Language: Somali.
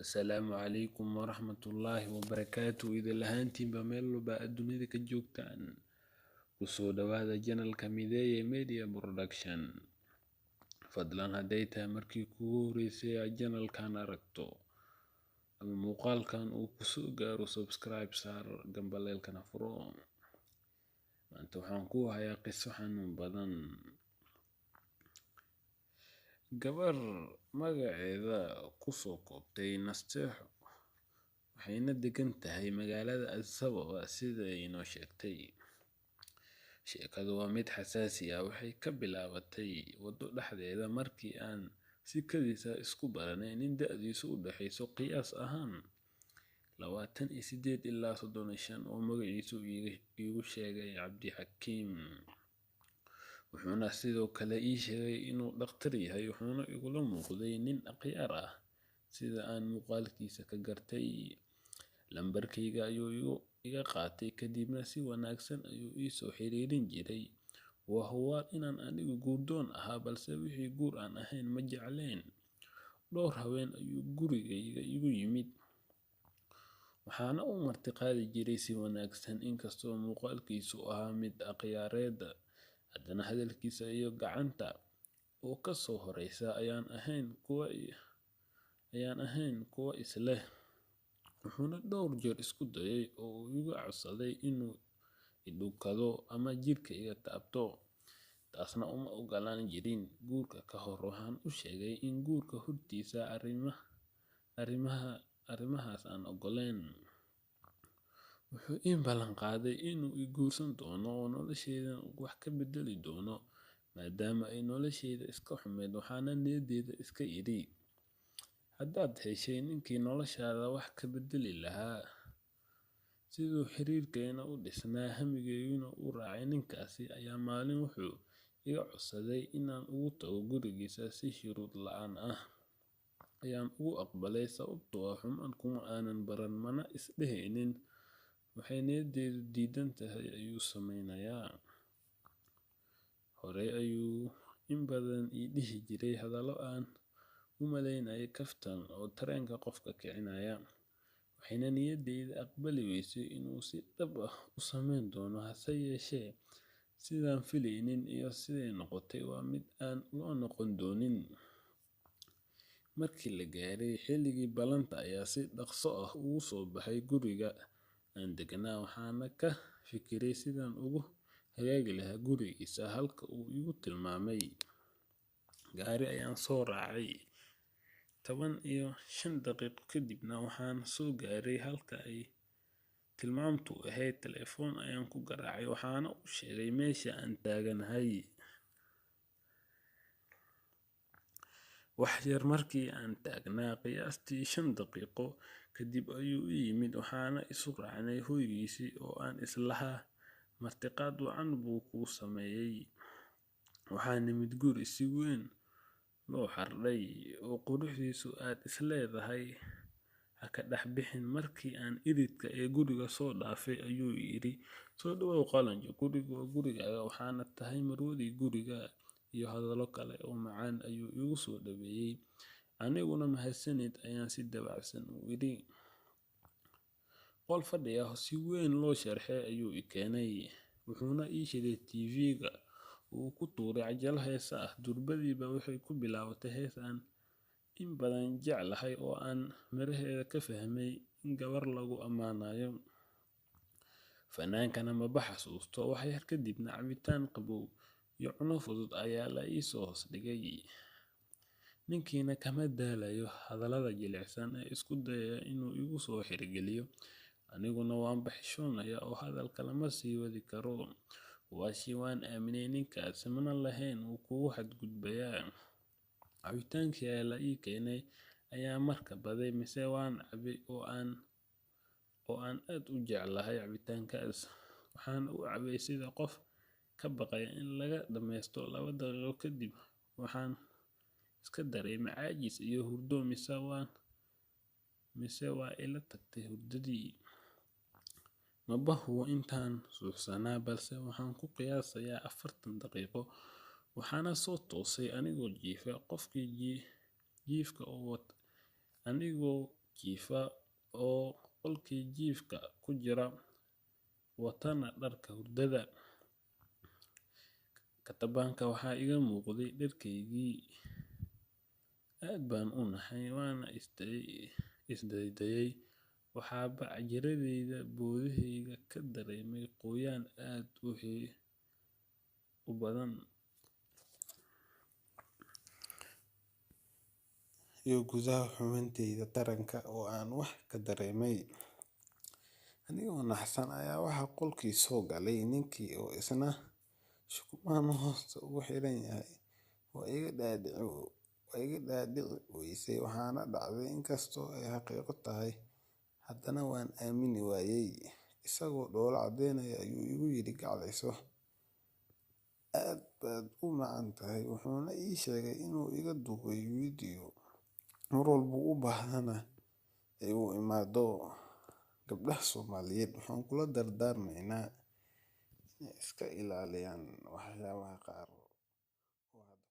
Assalaamu calaykum waraxmatullaahi wabarakaatu. Idin lahaantiinba meel walba aad dunida ka joogtaan, kusoo dhawaada janalka Mideeye Media Production. Fadlan hadday tahay markii kugu horeysay aad janalkan aragto ama muuqaalkan uu kusoo gaaro, subscribe saar, gambaleelkana furo. Maanta waxaan ku hayaa qiso xanuun badan. Gabar magaceeda kusoo koobtay Nasteexo, waxayna degan tahay magaalada Addis Ababa sida ay inoo sheegtay. Sheekadu waa mid xasaasi ah. Waxay ka bilaabatay waddo dhexdeeda markii aan si kadis ah isku baranay nin da'diisu u dhaxayso qiyaas ahaan 28 ilaa 35 oo magaciisu iigu sheegay Cabdixakiim. Wuxuuna sidoo kale ii sheegay inuu dhakhtar yahay, wuxuuna igula muuqday nin akhyaar ah sida aan muuqaalkiisa ka gartay. Lambarkayga ayuu iga qaatay, kadibna si wanaagsan ayuu ii soo xiriirin jiray. Waa hubaal inaan anigu guurdoon ahaa, balse wixii guur aan ahayn ma jeclayn. Dhowr haween ayuu gurigayga igu yimid, waxaana u martiqaadi jiray si wanaagsan. Inkastoo muuqaalkiisu ahaa mid akhyaareed, haddana hadalkiisa iyo gacanta oo ka soo horeysa ayaan ahayn kuwo isleh. Wuxuuna dhowr jeer isku dayay oo uu iga codsaday inuu i dhunkado ama jirkayga taabto, taasna uma ogolaan jirin. Guurka ka hor waxaan u sheegay in guurka hortiisa arrimahaas aan ogoleen. Wuxuu ii ballan qaaday inuu i guursan doono oo nolosheyda wax ka beddeli doono, maadaama ay nolosheyda iska xumeyd. Waxaana niyaddeyda iska idhi, haddaad heshay ninkii noloshaada wax ka beddeli lahaa. Siduu xiriirkeena u dhisnaa, hamigeyguna u raacay ninkaasi ayaa maalin wuxuu iga codsaday inaan ugu tago gurigiisa. Si shuruud la'aan ah ayaan ugu aqbalay, sababtoo ah xumaan kuma aanan baran, mana isdhehaynin waxay niyaddeydu diidan tahay ayuu sameynayaa. Horey ayuu in badan ii dhihi jiray hadallo aan u malaynayay kaftan oo tareenka qofka kicinaya, waxayna niyaddeyda aqbali weysay inuu si dhab ah u sameyn doono. Hase yeeshee, sidaan filaynin iyo siday noqotay waa mid aan loo noqon doonin. Markii la gaaray xilligii ballanta ayaa si dhaqso ah ugu soo baxay guriga aan deganaa, waxaana ka fikiray sidaan ugu hagaagi lahaa gurigiisa halka uu igu tilmaamay. Gaari ayaan soo raacay, 15 daqiiqo kadibna waxaan soo gaaray halka ay tilmaamtu ahayd. Telefoon ayaan ku garaacay, waxaana u sheegay meesha aan taaganahay. Wax yar markii aan taagnaa, qiyaastii 5 daqiiqo kadib ayuu i yimid, waxaana isu raacnay hoygiisii oo aan islahaa martiqaad wacan buu kuu sameeyay. Waxaa nimid guri si weyn loo xardhay oo quruxdiisu aad isleedahay ha ka dhex bixin. Markii aan iridka ee guriga soo dhaafay ayuu yidhi, "Soo dhawow qalanjo, gurigu waa gurigaaga, waxaana tahay marwadii guriga," iyo hadallo kale oo macaan ayuu igu soo dhaweeyay. Aniguna mahadsanid ayaan si dabacsan u idhi. Qol fadhi ah oo si weyn loo sharxay ayuu i keenay, wuxuuna ii shiday TV-ga oo uu ku tuuray cajalo heese ah. Durbadiiba waxay ku bilaabatay hees aan in badan jeclahay oo aan miraheeda ka fahmay in gabar lagu ammaanayo, fanaankana maba xasuusto. Wax yar kadibna cabitaan qabow iyo cunno fudud ayaa la ii soo hoos dhigay. Ninkiina kama daalayo hadallada jilicsan ee isku dayaya inuu igu soo xerogeliyo, aniguna waan baxishoonayaa oo hadalka lama sii wadi karo. Hubaashii waan aaminay ninkaas, mana lahayn wuu kugu xadgudbayaa. Cabitaankii la ii keenay ayaa marka baday, mise waan cabay oo aan aad u jeclahay cabitaankaas. Waxaana u cabay sida qof ka baqaya in laga dhammaysto. 2 daqiiqo kadib waxaan iska dareemay caajis iyo hurdo, mise waa ila tagtay hurdadii. Maba hubo intaan suuxsanaa, balse waxaan ku qiyaasayaa 40 daqiiqo. Waxaana soo toosay anigoo jiifa qofkii jiifka oo anigoo jiifa oo qolkii jiifka ku jira, watana dharka hurdada. Katabaanka waxaa iiga muuqday dharkaygii. Aad baan u naxay, waana is daydayay. Waxaa bac-jiradayda bowdahayga ka dareemay qoyaan aad u badan iyo gudaha xubintayda taranka oo aan wax ka dareemay. Anigoo naxsan ayaa waxaa qolkii soo galay ninkii oo isna shukumaan hoosta uga xiran yahay. Waa iga dhaadhici weysay waxaan dhacay, inkastoo ay xaqiiqo tahay haddana waan aamini waayay. Isagoo dhoola caddeynaya ayuu igu yiri, “Gacaliso, aad baad u macaan tahay,” wuxuuna ii sheegay inuu iga duubay fiidiyoow, mar walba oo uu u baahdana ay u imaado. Gabdhaha Soomaaliyeed waxaan kula dardaarmaynaa inay iska ilaaliyaan waxyaabaha qaar oo hada.